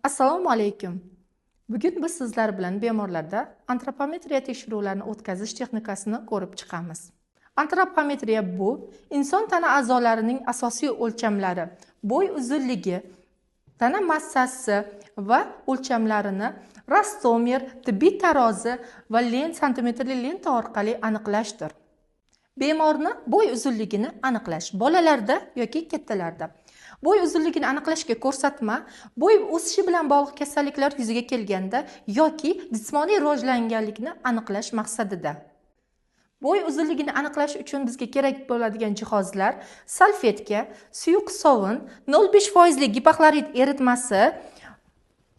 Assalomu alaykum. Bugun biz sizlar bilan bemorlarda antropometriya tekshiruvlarini o'tkazish texnikasini ko'rib chiqamiz. Antropometriya bu inson tana a'zolarining asosiy o'lchamlari, bo'y uzunligi, tana massasi va o'lchamlarini rastomer, tibbiy tarozi va santimetrli lenta orqali aniqlashdir. Bemorni bo'y uzunligini aniqlash bolalarda yoki kattalarda. Bo'y uzunligini aniqlashga ko'rsatma bo'y o'sishi bilan bog'liq kasalliklar yuzaga kelganda yoki jismoniy rivojlanganlikni aniqlash maqsadida. Bo'y uzunligini aniqlash uchun bizga kerak bo'ladigan jihozlar: salfetka, suyuq sovun, 0,5% gipoxlorid eritmasi,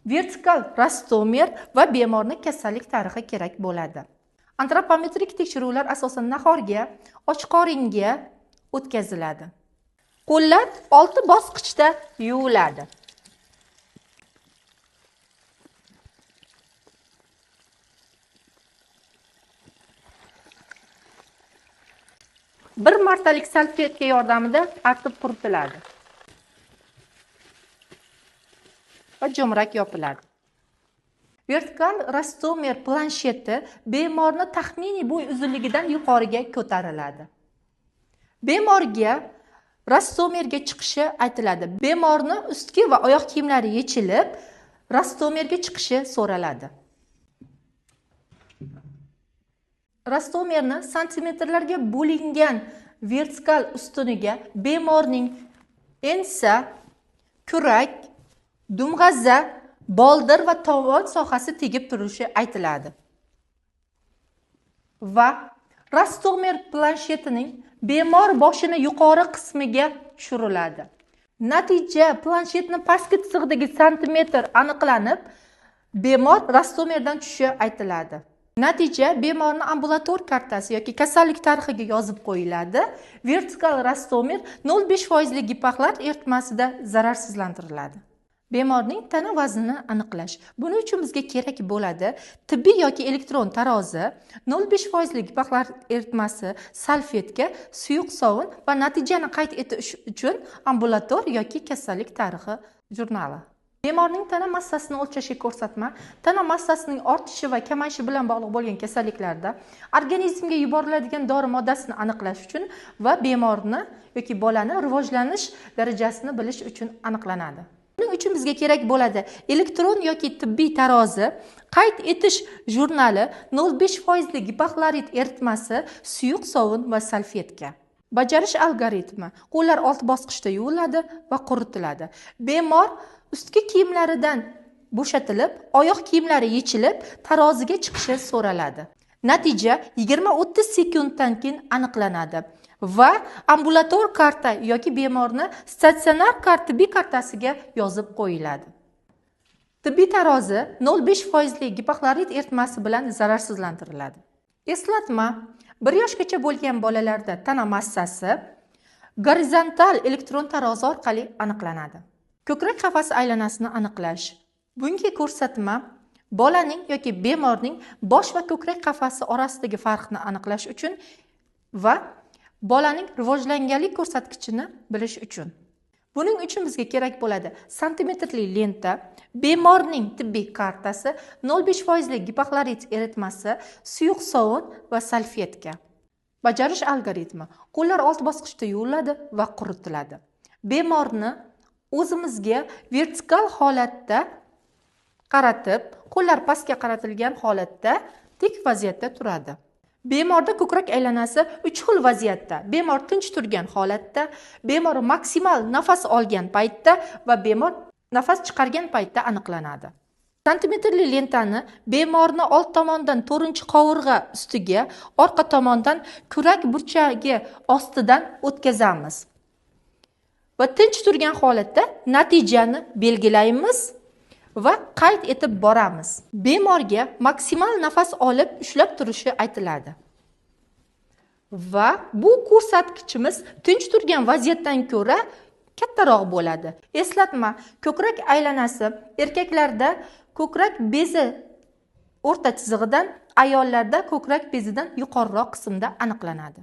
vertikal rastomer va bemorning kasallik tarixi kerak bo'ladi. Antropometrik tekshiruvlar asosan nahorga, och qoringa o'tkaziladi. Qo'llar 6 bosqichda yuviladi. Bir martalik salfetka yordamida artib quritiladi va jo'mrak yopiladi. Vertikal rastomer plansheti bemorni taxminiy bo'y uzunligidan yuqoriga ko'tariladi. Bemorga rastomerga chiqishi aytiladi. Bemorni ustki va oyoq kiyimlari yechilib, rastomerga chiqishi so'raladi. Rastomerni santimetrlarga bo'lingan vertikal ustuniga bemorning ensa, kurak, dumg'aza, boldir va tovon sohasi tegib turishi aytiladi. Va rastomer planshetining bemor boshini yuqori qismiga tushiriladi. Natija planshetni pastki chizig'idagi santimetr aniqlanib, bemor rastomerdan tushishi aytiladi. Natija bemorning ambulator kartasi yoki kasallik tarixiga yozib qo'yiladi. Vertikal rastomer 0,5% gipoxlorid eritmasida zararsizlantiriladi. Bemorning tana vaznini aniqlash. Buning uchun bizga kerak bo'ladi tibbiy yoki elektron tarozi, 0,5% gipoxlorid eritmasi, salfetka, suyuq sovun va natijani qayd etish uchun ambulator yoki kasallik tarixi jurnali. Bemorning tana massasini o'lchashga ko'rsatma, tana massasining ortishi va kamayishi bilan bog'liq bo'lgan kasalliklarda organizmga yuboriladigan dori moddasini aniqlash uchun va bemorni yoki bolani rivojlanish darajasini bilish uchun aniqlanadi. Buning uchun bizga kerak bo'ladi elektron yoki tibbiy tarozi, qayd etish jurnali, 0,5% gipoxlorid eritmasi, suyuq sovun va salfetka. Bajarish algoritmi: qo'llar 6 bosqichda yuviladi va quritiladi. Bemor ustki kiyimlaridan bo'shatilib, oyoq kiyimlari yechilib, taroziga chiqishi so'raladi. Natija 20-30 sekunddan keyin aniqlanadi va ambulator karta yoki bemorni statsionar tibbiy kartasiga yozib qo'yiladi. Tibbiy tarozi 0,5% gipoxlorid eritmasi bilan zararsizlantiriladi. Eslatma: 1 yoshgacha bo'lgan bolalarda tana massasi gorizontal elektron tarozi orqali aniqlanadi. Ko'krak qafasi aylanasini aniqlash. Bunga ko'rsatma bolaning yoki bemorning bosh va ko'krak qafasi orasidagi farqni aniqlash uchun va bolaning rivojlanganlik ko'rsatkichini bilish uchun. Buning uchun bizga kerak bo'ladi santimetrli lenta, bemorning tibbiy kartasi, 0,5% gipoxlorid eritmasi, suyuq sovun va salfetka. Bajarish algoritmi: qo'llar 6 bosqichda yuviladi va quritiladi. Bemorni o'zimizga vertikal holatda qaratib, qo'llar pastga qaratilgan holatda tik vaziyatda turadi. Bemorda ko'krak aylanasi 3 xil vaziyatda: bemor tinch turgan holatda, bemor maksimal nafas olgan paytda va bemor nafas chiqargan paytda aniqlanadi. Santimetrli lentani bemorni old tomondan 4-qovurg'a ustiga, orqa tomondan kurak burchagi ostidan o'tkazamiz. Va tinch turgan holatda natijani belgilaymiz va qayd etib boramiz. Bemorga maksimal nafas olib ushlab turishi aytiladi. Va bu ko'rsatkichimiz tinch turgan vaziyatdan ko'ra kattaroq bo'ladi. Eslatma: ko'krak aylanasi erkaklarda ko'krak bezi o'rta chizig'idan, ayollarda ko'krak bezidan yuqoriroq qismda aniqlanadi.